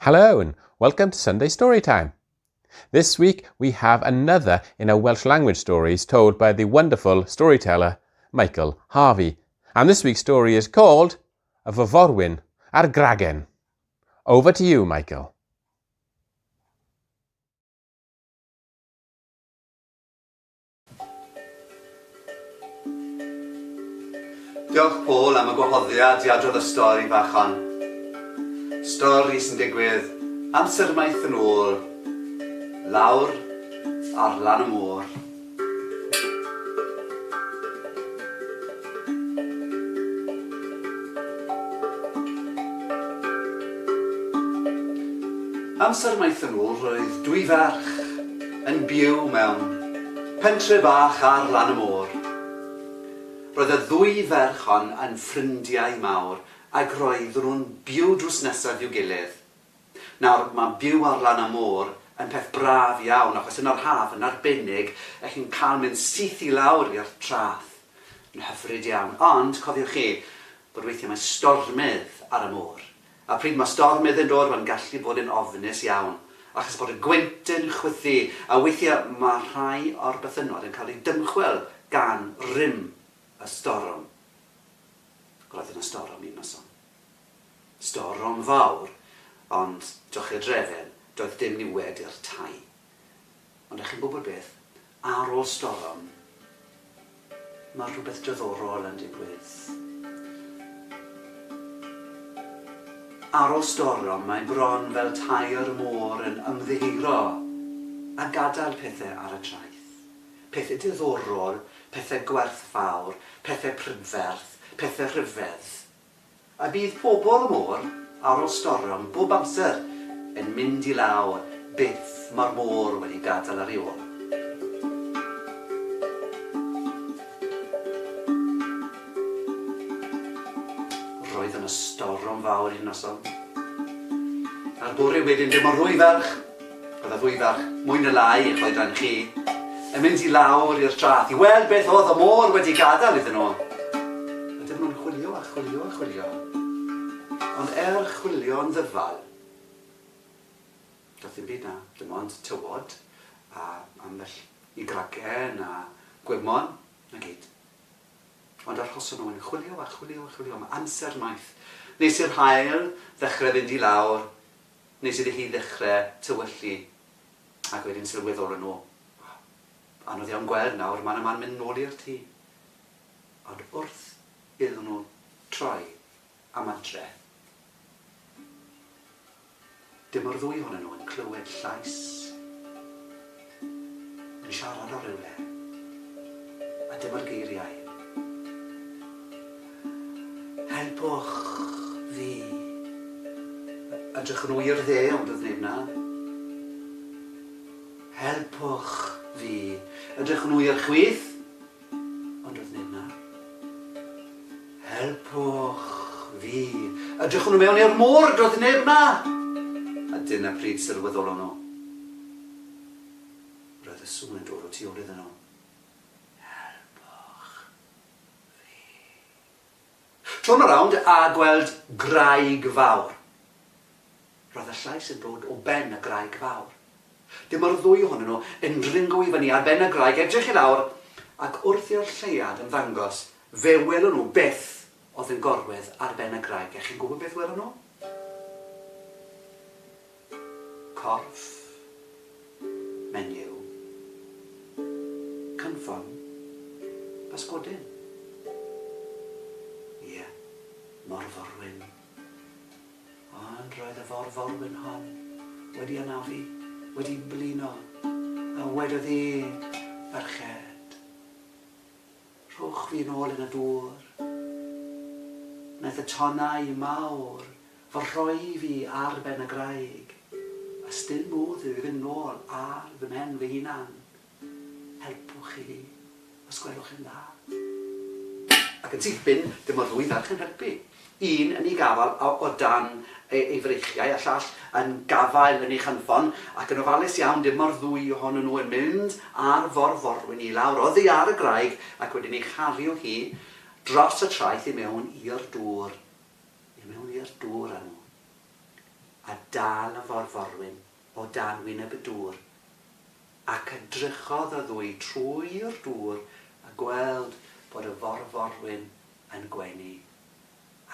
Hello and welcome to Sunday Storytime. This week we have another in our Welsh language stories told by the wonderful storyteller Michael Harvey. And this week's story is called Y Forwyn a'r Gragen. Over to you, Michael. Diolch Paul am y gwahoddiad i adrodd y stori fach hon. Stori sy'n digwydd amser maith yn ôl, lawr ar lan y môr. Amser maith yn ôl roedd dwy ferch yn byw mewn pentre bach ar lan y môr. Roedd y ddwy ferch hon yn ffrindiau mawr ac roedd nhw'n byw drws nesaf i'w gilydd. Nawr, mae byw ar lan y môr yn peth braf iawn achos yn yr haf yn arbennig y'ch chi'n cael mynd syth i lawr i'r traeth. Yn hyfryd iawn. Ond, cofiwch chi, bod weithiau mae stormydd ar y môr. A pryd mae stormydd yn dod, mae'n gallu bod yn ofnus iawn, achos bod y gwynt yn chwythu, a weithiau mae rhai o'r bythynnod yn cael eu dymchwel gan rym y storom. Roedd yna storom un noson. Storom fawr, ond diolch i'r drefn, doedd dim niwed i'r tai. Ond dach chi'n gwybod beth? Ar ôl storom, mae rhywbeth diddorol yn digwydd. Ar ôl storom, mae bron fel tai'r môr yn ymddiheuro a gadael pethau ar y traeth. Pethau diddorol, pethau gwerthfawr, pethau prydferth, pethau rhyfedd. A bydd pobl y môr, ar ol storom, bob amser yn mynd i lawr beth mae'r môr wedi gadael ar ei ôl. Roedd yna storom fawr un noson. A'r bore wedyn dyma'r ddwy ferch, Roedd y ddwy ferch, mwy na lai eich oedran chi, yn mynd i lawr i'r traeth i weld beth oedd y môr wedi gadael iddyn nhw. A dyma nhw'n chwilio a chwilio a chwilio. Ond er chwilio'n ddyfal, doedd ddim byd 'na, dim ond tywod a ambell i gragen a gwymon, 'na gyd. Ond arhoson nhw yn chwilio a chwilio a chwilio am amser maith, nes i'r haul ddechrau fynd i lawr Nes iddi hi ddechrau tywyllu ac wedyn sylweddolon nhw, o, anodd iawn gweld nawr, ma' 'na man mynd nôl i'r tŷ. Ond wrth iddyn nhw troi am adre, dyma'r ddwy ohonyn nhw yn clywed llais yn siarad o rywle, a dyma'r geiriau, Helpwch fi. Edrychwn nhw i'r dde, ond doedd neb 'na. Helpwch fi. Edrychwn nhw i'r chwith, ond doedd neb 'na. Helpwch fi. Edrychwn nhw mewn i'r môr, doedd neb 'na. A dyna pryd sylweddolon nhw. Roedd y sŵn yn dod o tu ôl iddyn nhw. Helpwch fi. Tron around a gweld graig fawr. Roedd y llais yn dod o ben y graig fawr. Dyma'r ddwy ohonyn nhw yn dringo i fyny ar ben y graig, edrych i lawr, ac wrth i'r lleuad ymddangos, fe welon nhw beth oedd yn gorwedd ar ben y graig. A chi'n gwybod beth welon nhw? Corff menyw cynffon bysgodyn. Ie, morforwyn. Ond roedd y forforwyn hon wedi anafu, wedi blino, a wedodd hi, Ferched, rhowch fi yn ôl yn y dŵr. Wnaeth y tonnau mawr Fy rhoi fi ar ben y graig, a sdim modd i fi fynd nôl ar fy mhen fy hunan. Helpwch chi fi, os gwelwch yn dda. Ac yn syth bin, dyma'r ddwy ferch yn helpu. Un yn ei gafael o dan ei freichiau, a'r llall yn gafael yn ei chynffon, ac yn ofalus iawn dyma'r ddwy ohonyn nhw yn mynd â'r forforwyn i lawr oddi ar y graig ac wedyn ei chario hi dros y traeth i mewn i'r dŵr. I mewn i'r dŵr â nhw. A dal y forforwyn o dan wyneb y dŵr, ac edrychodd y ddwy trwy'r dŵr a gweld bod y forforwyn yn gwenu,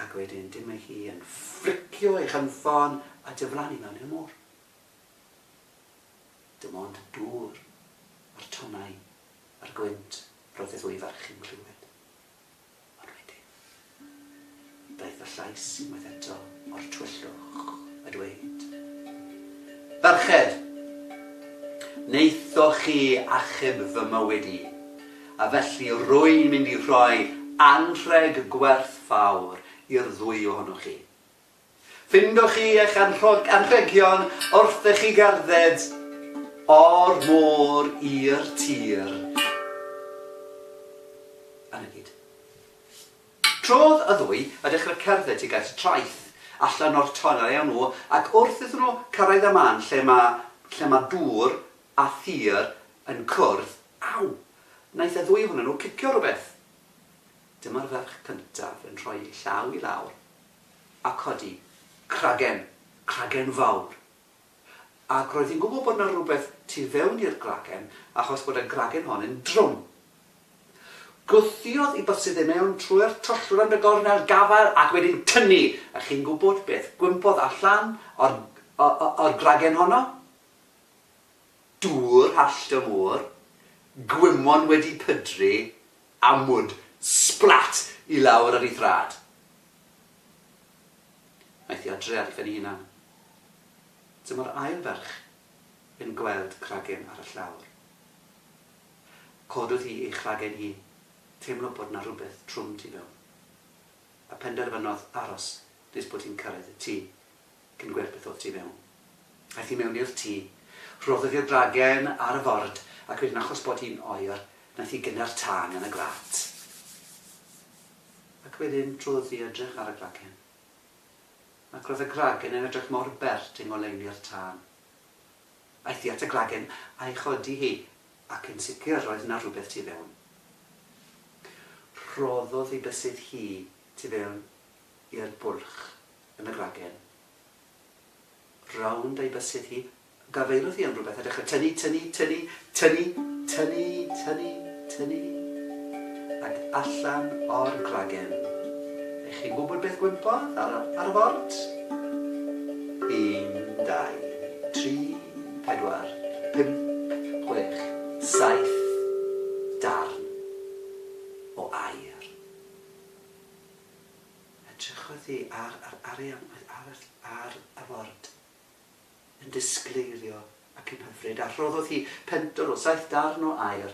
ac wedyn dyma hi yn fflicio ei chynffon a diflannu mewn i'r môr. Dim ond y dŵr a'r tonnau a'r gwynt roedd y ddwy ferch yn clywed. Ond wedyn, daeth y llais unwaith eto o'r tywyllwch a dweud, Ferched! Wnaethoch chi achub fy mywyd i, a felly rwy'n mynd i rhoi anrheg gwerthfawr i'r ddwy ohonoch chi. Ffindwch chi eich anrhegion wrth i chi gerdded o'r môr i'r tir. A 'na gyd. Trodd y ddwy a dechrau cerdded tuag at y traeth, allan o'r tonnau â nhw, ac wrth iddyn nhw cyrraedd y man lle mae lle mae dŵr a thir yn cwrdd, aw! Wnaeth y ddwy ohonyn nhw cicio rhywbeth. Dyma'r ferch cyntaf yn rhoi ei llaw i lawr a codi cragen, cragen fawr. Ac roedd hi'n gwybod bod 'na rywbeth tu fewn i'r gragen achos bod y gragen hon yn drwm. Gwthiodd i bysedd i mewn trwy'r twll rownd y gornel, gafael ac wedyn tynnu! A chi'n gwybod beth gwympodd allan o'r o'r gragen honno? Dŵr hallt y môr, gwymon wedi pydru a mwd sblat i lawr ar ei thrad. Aeth i adre ar ei phen ei hunan. Dyma'r ail ferch yn gweld cragen ar y llawr. Cododd hi ei chragen hi, teimlo bod 'na rywbeth trwm tu fewn, a phenderfynodd aros nes bod hi'n cyrraedd y tŷ cyn gweld beth oedd tu fewn. Aeth hi mewn i'r tŷ, rhoddodd hi'r gragen ar y ford ac wedyn achos bod hi'n oer, wnaeth hi gynnau'r tân yn y grât. Ac wedyn trodd i edrych ar y gragen. Ac roedd y gragen yn edrych mor bert yng ngoleuni'r tân. Aeth hi at y gragen a'i chodi hi, ac yn sicr roedd 'na rhywbeth tu fewn. Rhoddodd ei bysedd hi tu fewn i'r bwlch yn y gragen. Rownd ei bysedd hi, Gafaelodd hi am rywbeth a dechrau tynnu, tynnu, tynnu, tynnu, tynnu, tynnu, tynnu, ac allan o'r gragen. Ych chi'n gwybod beth gwympodd ar, ar y ford? Un, dau, tri, pedwar, pump, chwech, saith darn o aur. Edrychodd hi ar yr arian oedd ar, ar y ford. yn disgleirio ac yn hyfryd, a rhoddodd hi pentwr o 7 darn o aur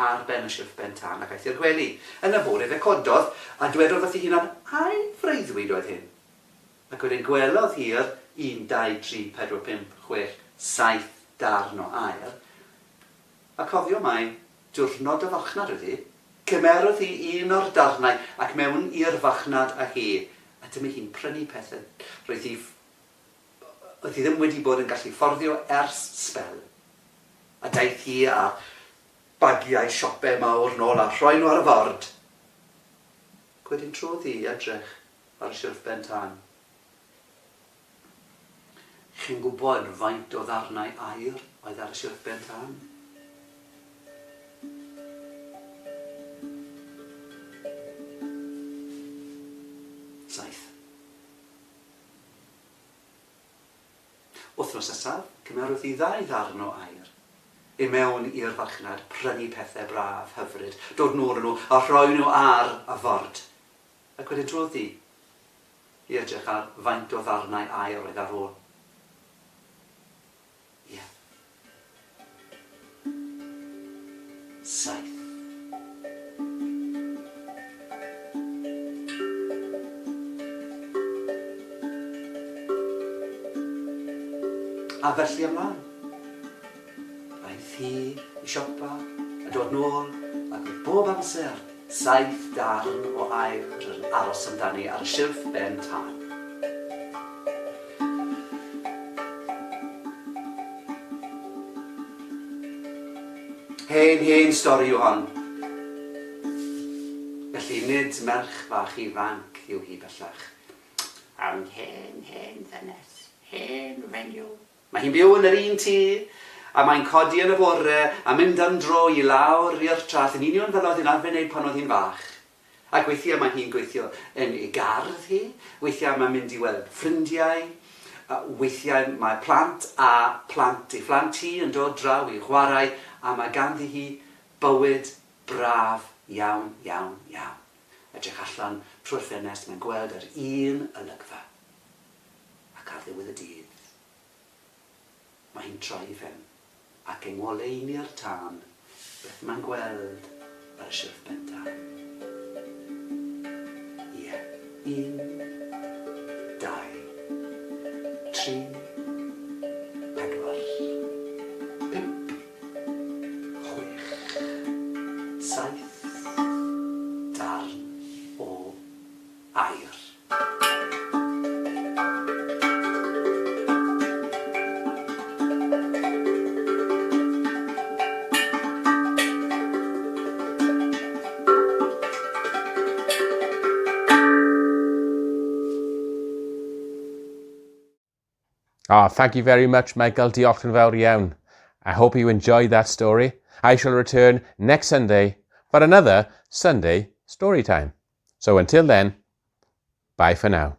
ar ben y silff ben tân ac aeth i'r gwely. Yn y bore fe cododd, a dwedodd wrth ei hunan, Ai freuddwyd oedd hyn? Ac wedyn gwelodd hi'r un, dau, tri, pedwar, pump, chwech, saith darn o aur, a cofio mai diwrnod y farchnad oedd hi. Cymerodd hi un o'r darnau ac mewn i'r farchnad â hi, a dyma hi'n prynu pethau roedd hi Oedd hi ddim wedi bod yn gallu fforddio ers sbel, a daeth hi â bagiau siope mawr nôl a rhoi nhw ar y ford. Ac wedyn trodd hi i edrych ar y silff ben tân. Chi'n gwybod faint o ddarnau aur oedd ar y silff ben tân? Saith. Wythnos nesaf, cymerodd hi ddau ddarn o aur i mewn i'r farchnad, prynu pethe braf, hyfryd, dod nôl â nhw a rhoi nhw ar y ford. Ac wedyn trodd hi i edrych ar faint o ddarnau aur oedd ar ôl. Ie. 7. A felly ymlaen. Aeth hi i siopa a dod nôl ac oedd bob amser 7 darn o aur yn aros amdani ar y silff ben tân. Hen, hen stori yw hon. Felly nid merch fach ifanc yw hi bellach. Ond hen, hen ddynes. Hen fenyw. Mae hi'n byw yn yr un tŷ, a mae'n codi yn y bore a mynd am dro i lawr i'r traeth yn union fel oedd hi'n arfer wneud pan oedd hi'n fach. Ac weithiau mae hi'n gweithio yn ei gardd hi, weithiau mae'n mynd i weld ffrindiau, weithiau mae plant a plant ei phlant hi yn dod draw i chwarae a mae ganddi hi bywyd braf iawn, iawn, iawn. Edrych allan trwy'r ffenest, mae'n gweld yr un olygfa. Ac ar ddiwedd y dydd, mae hi'n troi ei phen ac yng ngoleuni'r tân, beth mae'n gweld ar y silff benta? Ie, un, dau, tri, pedwar, pump, chwech, saith darn o aur. Ah, thank you very much, Michael. Diolch yn fawr iawn. I hope you enjoyed that story. I shall return next Sunday for another Sunday story time. So until then, bye for now.